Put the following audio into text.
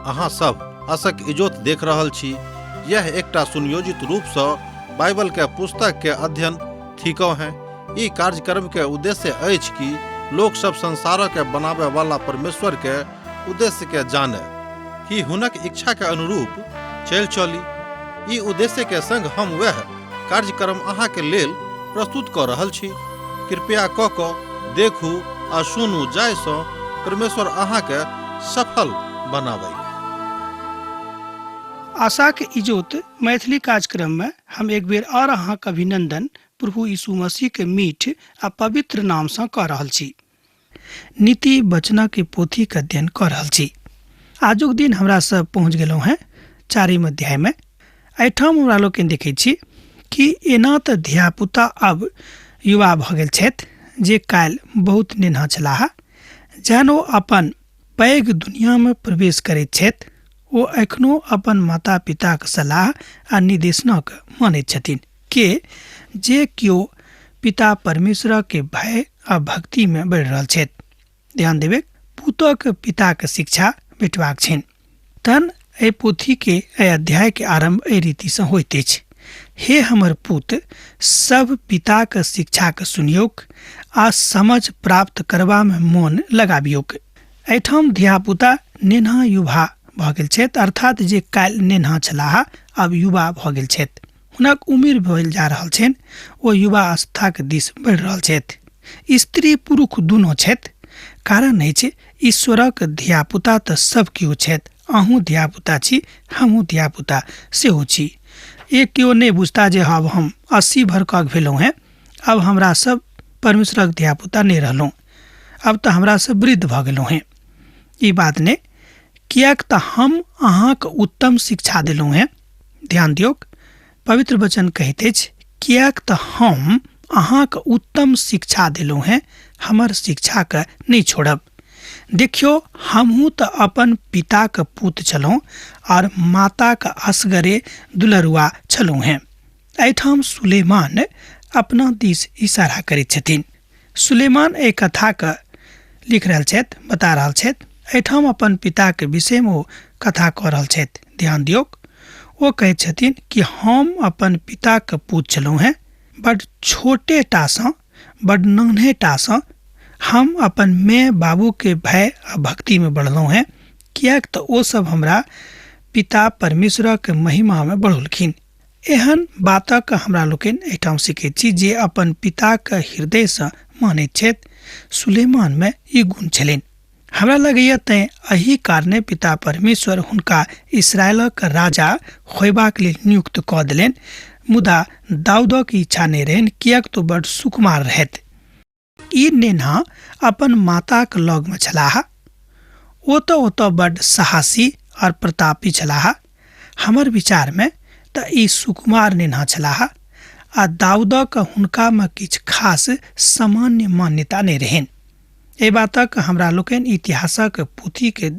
अहाँ सब आशक इजोत देख रहल छी। यह एकटा सुनियोजित रूप सँ बाइबल के पुस्तक के अध्ययन थिकौ हैं। ई कार्यक्रम के उद्देश्य अछि कि लोक सब संसार के बनावे वाला परमेश्वर के उद्देश्य के जाने, कि हुनक इच्छा के अनुरूप चलि चली। ई उद्देश्य के संग हम वएह कार्यक्रम अहाँ के लेल प्रस्तुत कऽ रहल छी। कृपया कऽ कऽ देखू आ सुनू जाहि सँ परमेश्वर अहाँ के सफल बनाबय। आशाक इजोत मैथिली कार्यक्रम में हम एक बेर और अहाँक अभिनंदन प्रभु यीशु मसीह के मीठ आ पवित्र नाम सँ कऽ रहल छी। नीति वचना के पोथी के अध्ययन कऽ रहल छी। आजुक दिन हमरा सब पहुँच गेलहुँ हेँ चारिम अध्याय में। एहिठाम हमरा लोकनि देखै छी कि एना तऽ धियापुता आब युवा भऽ गेल छथि जे काल्हि बहुत नेन्हा छलाह। जहन ओ अपन पैघ दुनियामे प्रवेश करैत छथि ओ एखनो अपन माता पिताक सलाह आ निर्देशनक मानैत छथिन के जे केओ पिता परमेश्वरके भय आ भक्तिमे बढ़ि रहल छथि। ध्यान देबै, पुतक पिताक शिक्षा भेटबाक छनि। तहन एहि पोथीके एहि अध्यायके आरम्भ एहि रीतिसँ होइत अछि। हे हमर पुत, सब पिताक शिक्षाके सुनियौक आ समझ प्राप्त करबामे मोन लगाबियौक। एहिठाम धियापुता नेन्हा युवा भऽ गेल छथि, अर्थात जे काल्हि नेन्हा छलाह आब युवा भऽ गेल छथि। हुनक उमिर भेल जा रहल छनि, ओ युवा अवस्थाक दिस बढ़ि रहल छथि। स्त्री पुरुष दुनू छथि। कारण अछि ईश्वरक धियापुता तऽ सब केओ छथि। अहूँ धियापुता छी, हमहूँ धियापुता सेहो छी। एक केओ नहि बुझता जे आब हम 80 भरकक भेलहुँ हेँ, आब हमरा सब परमेश्वरक धियापुता नहि रहलहुँ, आब तऽ हमरा सब वृद्ध भऽ गेलहुँ हेँ। ई बात नहि, किएक तऽ हम अहाँके उत्तम शिक्षा देलहुँ हेँ। ध्यान दियौक, पवित्र वचन कहैत अछि, किएक तऽ हम अहाँके उत्तम शिक्षा देलहुँ हेँ, हमर शिक्षाके नहि छोड़ब। देखियौ, हमहूँ तऽ अपन पिताके पूत छलहुँ आओर माताके असगरे दुलरुआ छलहुँ हेँ। एहिठाम सुलेमान अपना दिस इशारा करैत छथिन। सुलेमान एहि कथाके लिख रहल छथि, बता रहल छथि। एहिठाम अपन पिताके विषयमे ओ कथा कऽ रहल छथि। ध्यान दियौक, ओ कहैत छथिन कि हम अपन पिताके पूत छलहुँ हेँ, बड छोटे टासँ, बड नान्हे टासँ हम अपन माय बाबूके भय आ भक्तिमे बढ़लहुँ हेँ, किएक तऽ ओ सब हमरा पिता परमेश्वरक महिमामे बढ़ौलखिन। एहन बातक हमरा लोकनि एहिठाम सिखैत छी जे अपन पिताक हृदयसँ मानैत छथि। सुलेमानमे ई गुण छलनि। हमरा लगैए तैँ एहि कारणे पिता परमेश्वर हुनका इसराइलक राजा होयबाक लेल नियुक्त कऽ देलनि। मुदा दाऊदक इच्छा नहि रहनि, किएक तऽ बड सुकुमार रहथि। ई नेन्हा अपन माताक लगमे छलाह। ओ तऽ ओतऽ बड्ड साहसी आओर प्रतापी छलाह। हमर विचारमे तऽ ई सुकुमार नेन्हा छलाह आ दाऊदक हुनकामे किछु खास सामान्य मान्यता नहि रहनि। एहि बातक हमरा लोकनि इतिहासक पोथीके